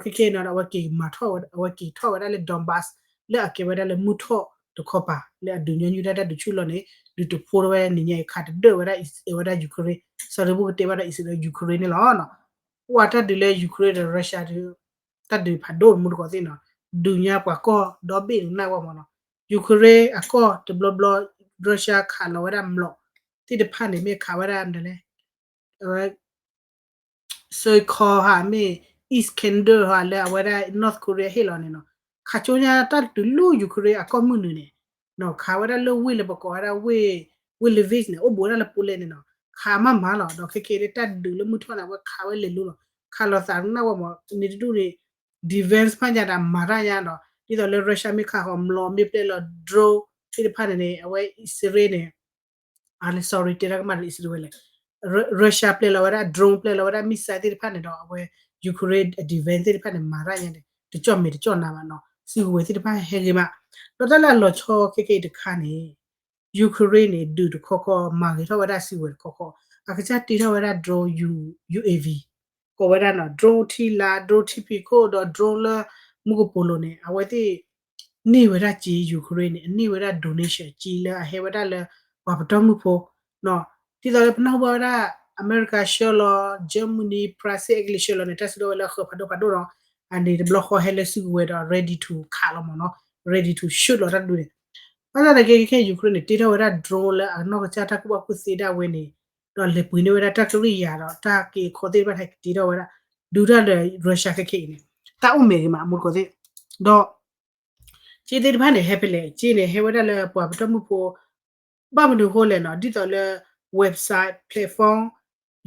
ဒီးခဲခဲအံၤနီၤ အဝဲက့ၤမၤထီၣ်ဝဲ အဝဲက့ၤထီၣ်ဝဲဒၣ်လၢ Donbas လၢအကဲဝဲဒၣ်လၢမုၢ်ထီၣ်တခီပၤ လၢအဒုးညီနုၢ်ဒၣ်တၢ်ဒုးဆူၣ်လီၤန့ၣ် ဒုးတဖိဝဲဒၣ်နံၤညါအံၤ ခးတဒၢၣ်ဝဲဒၣ် ဝဲဒၣ် Ukraine, စီၤဒုးဘူၣ်ကတဲဘၣ်ဒီး အံၣ်စရ့လး Ukraine န့ၣ်လီၤ. အိၣ်ဝဲတၢ်ဒုးလၢ Ukraine ဒီး Russia ဒုး တၢ်ဒုးဖးဒိၣ်တမူတကိးသ့ၣ်နီၤ, ဒုးညါပှၤကီၢ်ဒီဘ့ၣ်န့ၣ်နၢ်ဝဲမ့ၢ်နီၤ, Ukraine အကီၢ်တဘျီဘျီ Russia ခးလီၤဝဲဒၣ်မျိာ်သ့ၣ်တဖၣ်န့ၣ် မ့ၢ်ခးဝဲဒၣ်ဒ်လဲၣ် အဝဲ Sukhoi ဟါ မ့ၢ် Iskander ဟါ လၢအဝဲဒၣ် North Korea ဟ့ၣ်လီၤန့ၣ်နီၤ, ခးကၠိညါတၢ်ဒုးလၢ Ukraine အကီၢ်မုၢ်နုာ်န့ၣ် နီၤ, ခးဝဲဒၣ်လၢဝ့ၢ်လၢပကိးဝဲဒၣ်ဝ့ၢ် ဝ့ၢ် Lviv န့ၣ် အိၣ်ဘူးဝဲဒၣ်လၢပူၤလဲၣ်န့ၣ်နီၤ, ခးမးမးလီၤ. ဒီးခဲခဲအံၤလၢတၢ်ဒုးလၢမုၢ်ထီၣ်န့ၣ် အဝဲခးဝဲလဲၤလိၤလီၤ, ခးလီၤသးနၢ်ဝဲမ့ၢ် န့ၣ်တဒူၣ်န့ၣ် defense ဖးညါဒီးမၤတၢ်ညါဒီး ဒ်သိးလၢ Russia မ့ၢ်ခးဃီၤမျိာ် မ့ၢ်ပျဲလီၤ drone သ့ၣ်တဖၣ်န့ၣ်န့ၣ် အဝဲအံၣ်စရ့လးန့ၣ် အ sorry တဲတၢ်ကမၣ်လၢအံၣ်စရ့လးဝဲလဲၣ်, Russia ပျဲလီၤဝဲဒၣ် drone ပျဲလီၤဝဲဒၣ် missile သ့ၣ်တဖၣ်န့ၣ်ဒီး အဝဲ Ukraine အ defense သ့ၣ်တဖၣ်န့ၣ် မၤတၢ်ညါန့ၣ် တကၠီၣ်မဲာ်တကၠီၣ်နါဘၣ်နီၤ, စုကဝဲၤသ့ၣ်တဖၣ်ဟဲဂ့ၤမး, ဒီးတၢ်လၢအလီၤဆီခဲခဲအံၤတခါန့ၣ် Ukraine န့ၣ် ဒုးတခီခီ မၤဂ့ၤထီၣ်ဝဲဒၣ်စုကဝဲၤတခီခီ, အကစၢ်တ့ထီၣ်ဝဲဒၣ် drone U- UAV ကိးဝဲဒၣ်နီၤ drone ထံလာ် drone ထံဖံးခိၣ်ဒီး drone လၢမူကပိာ်လိၤန့ၣ် အဝဲသ့ၣ် န့ၢ်ဝဲဒၣ်စ့ Ukraine န့ၣ် အန့ၢ်ဝဲဒၣ် donation စ့လၢအဟဲဝဲဒၣ်လၢ ပှၤပတီၢ်မုၢ်ဖိ ဒ်သိးလၢပနၢ်ဟူဘၣ်ဝဲဒၣ် အမဲရကၤဆှၢလီၤ Germany France အကလံၤဆှၢလီၤန့ၣ် တၢ်စုဒီဝဲလၢအဃၢၤဖးဒိၣ်ဖးဒိၣ်ဒီး အန့ၣ်တဘျီဃီဟဲလၢစုကဝဲၤဒီး ready to ခးလီၤမ့ၢ်နီၤ, ready to shoot လီၤတၢ်တဒုန့ၣ်, ဘၣ်ဆၣ်သနာ်က့ခဲ Ukraine န့ၣ် တ့ထီၣ်ဝဲဒၣ် drone လၢအနီၢ်ကစၢ်တၢ်ကူၣ်ဘၣ်ကူၣ်သ့ဒၣ်ဝဲန့ၣ် ဒီးလဲၤပှ့ၤန့ၢ်ဝဲဒၣ်တၢ်ကရံၣ်ယၤဒီးတၢ်က့အခီသ့ၣ်တဖၣ်ဟဲက့ၤတ့ထီၣ်ဝဲဒၣ် ဒုးတၢ်ဒီး Russia ခဲခဲအံၤန့ၣ် တၢ်အိၣ်မဲာ်ဂ့ၤမး အမူတကိးသ့ၣ်, ဒီး စ့သ့ၣ်တဖၣ်န့ၣ် ဟဲဖဲလဲၣ်, စ့န့ၣ် ဟဲဝဲဒၣ်လၢပှၤပတီၢ်မုၢ်ဖိ ဘၣ်မနုၤဃိလဲၣ်နီၤ, ဒ်သိးလၢ website platform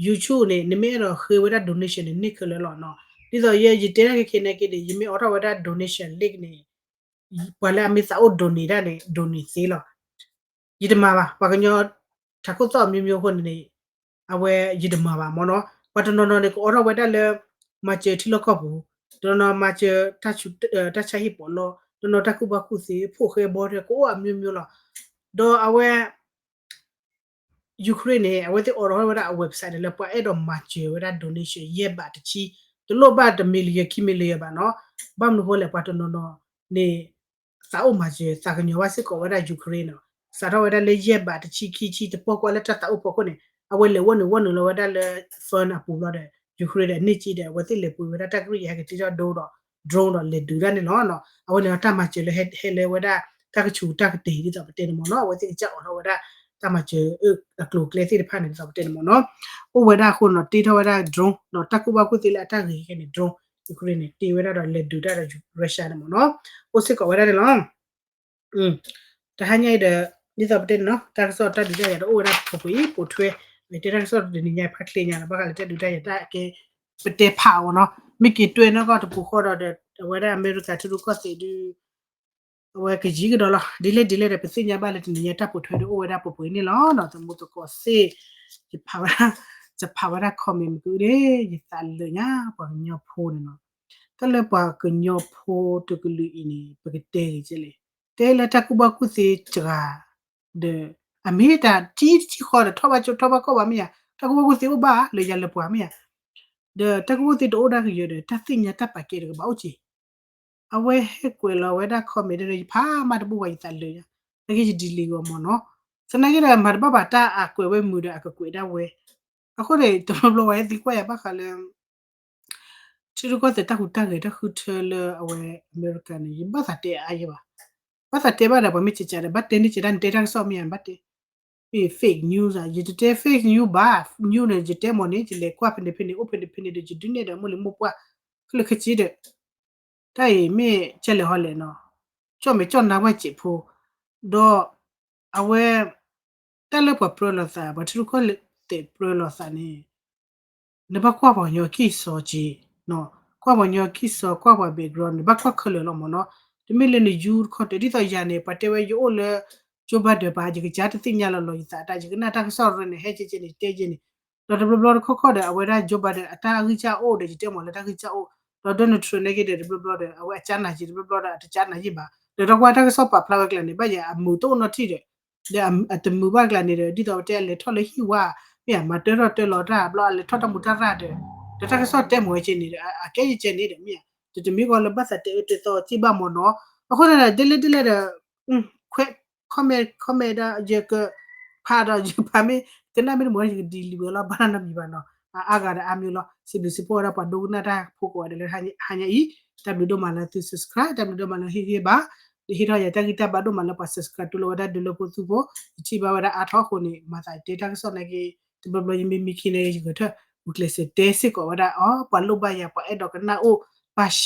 YouTube န့ၣ် နမ့ၢ်အဲၣ်ဒိးဃ့ဝဲဒၣ် donation န့ၣ် န့ၢ်ခဲလၢာ်လီၤနီၤ, ဒ်သိးယ ယတဲဒၣ်ခဲခဲနာ်က့န့ၣ် ယမ့ၢ်အိးထီၣ်ဝဲဒၣ် donation link န့ၣ် ပှၤလၢအမ့ၢ်သးအိၣ် donate ဒၣ်န့ၣ် donate သ့လီၤ. ယတမၤဘၣ်, ပှၤကညီ ထးခိၣ်သီၣ်အမျိုးမျိုးအဃိန့ၣ်န့ၣ် အဝဲယတမၤဘၣ်မ့ၢ်နီၤ, ပှၤတနီၤနီၤန့ၣ် ကအိးထီၣ်ဝဲဒၣ်လၢ မၤစၢၤထံလီၢ်ကီၢ်ပူၤ, တနီၤနီၤမၤစၢၤ တၢ်ဆူး တၢ်ဆါဟံၣ်ပီးလီ, တနီၤတၢ်ကူၣ်ဘၣ်ကူၣ်သ့ ဖိၣ်ဃဲဘီထၢ ကအိၣ်အမျိုးမျိုးလီၤ. ဒီးအဝဲ Ukraine န့ၣ် အဝဲသ့ၣ်အိးထီၣ်ဝဲဒၣ်အ website န့ၣ်လၢပှၤအဲၣ်ဒိးမၤစၢၤဝဲဒၣ် donation ယဲၢ်ဘးတဆံ, တလိၣ်ဘၣ်တ million ခံ million ဘၣ်နီၤ, ဘၣ်မနုၤဃိလဲၣ် ပှၤတနီၤနီၤန့ၣ် သးအိၣ်မၤစၢၤ သးကညီၤဘၣ်စ့ၢ်ကီးဝဲဒၣ် Ukraine နီၤ, စးထီၣ်ဝဲဒၣ်လၢယဲၢ်ဘးတဆံခံဆံ တပီၢ်ကွၢ်လၢတၢ်သးအိၣ်ဖီခိၣ်န့ၣ် အဝဲလဲၤဝီနုာ်ဝီနုာ်လီၤဝဲဒၣ်လၢ fund အပူၤဘျီဒီး Ukraine ဒီးန့ၢ်စ့ဒီး အဝဲသ့ၣ်လဲၤပှ့ၤဝဲဒၣ်တၢ်ကရံၣ်ယါဟဲက့ၤတ့ထီၣ်ဒိဒီး drone ဒီးလဲၤဒုးဒၣ်န့ၣ်လီၤနီၤ, အဝဲန့ၣ်ဒီးတၢ်မၤစၢၤလၢဟဲလၢဝဲဒၣ် တၢ်ကဆူးတၢ်ကတ့ၤဒ်သိးပတဲန့ၣ်မ့ၢ်နီၤ, အဝဲသ့ၣ်ကစၢ်အိးထီၣ်ဝဲဒၣ် တၢ်မၤစၢၤအကျိၤအကျဲသ့ၣ်တဖၣ်န့ၣ်ဒ်သိးပတဲန့ၣ်မ့ၢ်နီၤ, အိၣ်ဝဲဒၣ်အဃိနီၤ တ့ထီၣ်ဝဲဒၣ် drone ဒီးတၢ်ကူၣ်ဘၣ်ကူၣ်သ့လၢအတၢ်ဂ့ၤခဲန့ၣ် drone Ukraine န့ၣ် တ့ဝဲဒၣ်ဒီးလဲၤဒုးတၢ်ဒီး Russia န့ၣ်မ့ၢ်နီၤ, အိၣ်စ့ၢ်ကီးဝဲဒၣ်န့ၣ်လီၤ. တဟါညါအံၤဒီး ဒ်သိးပတဲန့ၣ်နီၤ တၢ်ကစီၣ်တၢ်ဒုးတၢ်ယၤဒီးအိၣ်ဝဲဒၣ်ပှဲၤပှဲၤအံၤ ပိာ်ထွဲ, တဲတၢ်ကစီၣ်တနံၤညါဖးချ့ညါဒီး ဘၣ်ဃးလၢတၢ်ဒုးတၢ်ယၤတၢ်ကဲ ပတဲဖးအီၤနီၤ, မ့ၢ်က့ၤတွဲနီၢ်ကီၢ်တပူၤဃီဒီး အဝဲဒၣ်အမဲရကၤထံရူၢ်ကီၢ်သဲးဒုး အဝဲကယံၤကဒီးလီၤ ဒ်လဲၣ်ဒ်လဲၣ်ဒီး ပသ့ၣ်ညါဘၣ်လၢတနံၤညါတၢ်ပိာ်ထွဲဒီးအိၣ်ဝဲဒၣ်ပှဲၤပှဲၤန့ၣ်လီၤနီၤ, သမူသကိးသ့ၣ် ယဖးဝဲဒၣ် ယဖးဝဲဒၣ် comment မ့ၢ်ကဒၣ် ယသးလၢာ်ညါ ပှၤကညီဖိန့ၣ်နီၤ, တၢ်လၢပှၤကညီဖိတကလုာ်အံၤန့ၣ် ပကတဲဂ့ၤကဲလဲၣ်, တဲလၢတၢ်ကူၣ်ဘၣ်ကူၣ်သ့စှၤ ဒီး အမ့ၢ်တၢ်တဆံတဆံဃီဒီး ထီၣ်ဘၣ်ကၠိထီၣ်ဘၣ်ကီၢ်ဘၣ်မ့ၢ်ဧါ, တၢ်ကူၣ်ဘၣ်ကူၣ်သ့အိၣ်ဘၣ်လၢယၤလၢပှၤမ့ၢ်ဧါ, ဒီးတၢ်ကူၣ်ဘၣ်ကူၣ်သ့တအိၣ်ဒၣ်ကယၢၤဒီး တၢ်သ့ၣ်ညါတၢ်ပာ်ကဲတကဘၣ်အိၣ်က့ၤ အဝဲဟဲကွဲးလီၤဝဲဒၣ် comment ဒီး ယဖးမးတဘူၣ်ဘၣ် ယသးလၢာ်ညါ, နာ်က့ယ delete ဂီၤမ့ၢ်နီၤ, သနာ်က့ဒီး မၤတဘၣ်ဘၣ်တၢ်အကွဲးဝဲမုာ်ဒီးအကကွဲးဒၣ်ဝဲ, အဃိန့ၣ် တဘျီဘျီဝဲသံကွၢ်ယၤဘၣ်ဃးလၢ ထံရူၢ်ကီၢ်သဲးတၢ်ဟူးတၢ်ဂဲၤတၢ်ဃုထၢလၢအဝဲအမဲရကၤန့ၣ် ယဘၣ်သးတဲအါယဲဘၣ်, ဘၣ်သးတဲဘၣ်ဒီး ပှၤမ့ၢ်ကကးဒီး ဘၣ်တဲန့ၢ်ကဒါ နတဲတၢ်ကစီၣ်မ့ၢ်ဧါ ဘၣ်တဲ, မ့ၢ် fake news ဧါ, ယတတဲ fake news ဘၣ်, news န့ၣ် ယတဲမ့ၢ်န့ၣ် ယလဲၤကွၢ်ဖဲန့ၣ်ဖဲန့ၣ် အိၣ်ဖဲန့ၣ်ဖဲန့ၣ်ဒီး ယဒုးနဲၣ်ဒီး မိၢ်လံၤမိၢ်ပှၢ် ခဲလၢာ်ခဲဆ့ဒီး တၢ်အံၤမ့ၢ်ကဲလဲၣ်ဟီလဲၣ်နီၤ, ကၠီၣ်မဲာ်ကၠီၣ်နါဝဲစဲးဖိ, ဒီး အဝဲ တၢ်လၢပှၤပြၢလိာ်သး ပှၤထံရူၢ်ကီၢ် နဘၣ်ကွၢ်ပှၤကညီကံၢ်စီၤက့ၤ, ကွၢ်ပှၤကညီကံၢ်စီၤ ကွၢ်ပှၤ background နဘၣ်ကွၢ်ခဲလၢာ်လီၤမ့ၢ်နီၤ. တမ့ၢ်လၢနယူတခီတၢၢ် ဒ်သိးယၤန့ၣ် ပှၤတဲဝဲယအိၣ်လၢ Joe Biden ပၤ ယကစၢ်တသ့ၣ်ညါလီၤလီၤ ယသးတၢ် ယကနၣ်တၢ်ကစီၣ်ရၢန့ၣ် ဟဲကဲကဲန့ၣ် တဲကဲန့ၣ် ဒီးတဘျီဘျီတခီခီဒီး အဝဲဒၣ် Joe Biden အတၢ်ဂံၢ်စၢ်အိၣ်ဒီး ယတဲမ့ၢ်လၢတၢ်ဂံၢ်စၢ်အိၣ်, ဒီး Donald Trump န့ၣ်က့ဒီး တဘျီဘျီဒီး အဝဲအကၢ်နာ်က့ တဘျီဘျီဒီး အတကၢ်နာ်ယံာ်ဘၣ်, ဒီးတၢ်ကွၢ်တၢ်ကစီၣ်ပာ်ဖျါဝဲကျါန့ၣ် ဘၣ်ယၤအမုာ်တအိၣ်နီတထံၣ်ဒီး ဒီးအတမုာ်ဘၣ်ကျါန့ၣ်ဒီး ဒ်သိးပတဲအလဲၤထီၣ်လၢဟံၣ်ဝါ, မ့ၢ်ဧါ မၤတၢထီၣ်တၢလီၤတၢ်ဘျီ အလဲၤထီၣ်တၢ်မူတၢ်ရၣ်ဒီး ဒီးတၢ်ကစီၣ်တဲမ့ၢ်ဝဲကဲန့ၣ်ဒီး အကဲယကဲန့ၣ်ဒီး မ့ၢ်ဧါ တတမ့ၢ်ကီးလၢဘၣ်သးတဲအၢတဲသီစ့ၢ်ဘၣ်မ့ၢ်နီၤ. အဃိသတးဒီး ဒ်လဲၣ်ဒ်လဲၣ်ဒီး comment comment ဒီး ယကဖးဒီး ယဖးမ့ၢ် ကနၣ်မ့ၢ်တမုာ် ယက delete ဝဲလီၤ ဘၣ်နီတမံၤဘၣ်နီၤ. အါဂၤဒီးအါမံၤလီၤ. စံးဘျုးစံးဖှိၣ်ဝဲဒၣ်ပှၤဒိကနၣ်တၢ်ဖိကိးဂၤဒဲးလၢဟါညါအံၤ, တၢ်ဘျုးဒိၣ်မးလၢသု subscribe, တၢ်ဘျုးဒိၣ်မးလၢဟ့ၣ်ဂံၢ်ဘါ, ဒီးဟ့ၣ်ထီၣ်ယၤတၢ်ဂံၢ်တၢ်ဘါဒိၣ်မးလၢပှၤ subscribe တူၢ်လိာ်ဝဲဒၣ်ဒုးလၢဖိသူဖိ, ယထံၣ်ဘၣ်ဝဲဒၣ်အါထီၣ်အဃိန့ၣ် မၤသးတဲတၢ်ကစီၣ်နာ်က့ တဘျီဘျီယမ့ၢ်မံခ့န့ၣ် ယဂဲၤထၢၣ် ဂုာ်ကျဲးစၢးတဲစ့ၢ်ကီးဝဲဒၣ်အီၤ ပှၤလိၣ်ဘၣ်ယၤ ပှၤအဲၣ်ဒိးကနၣ်အိၣ် ပာ်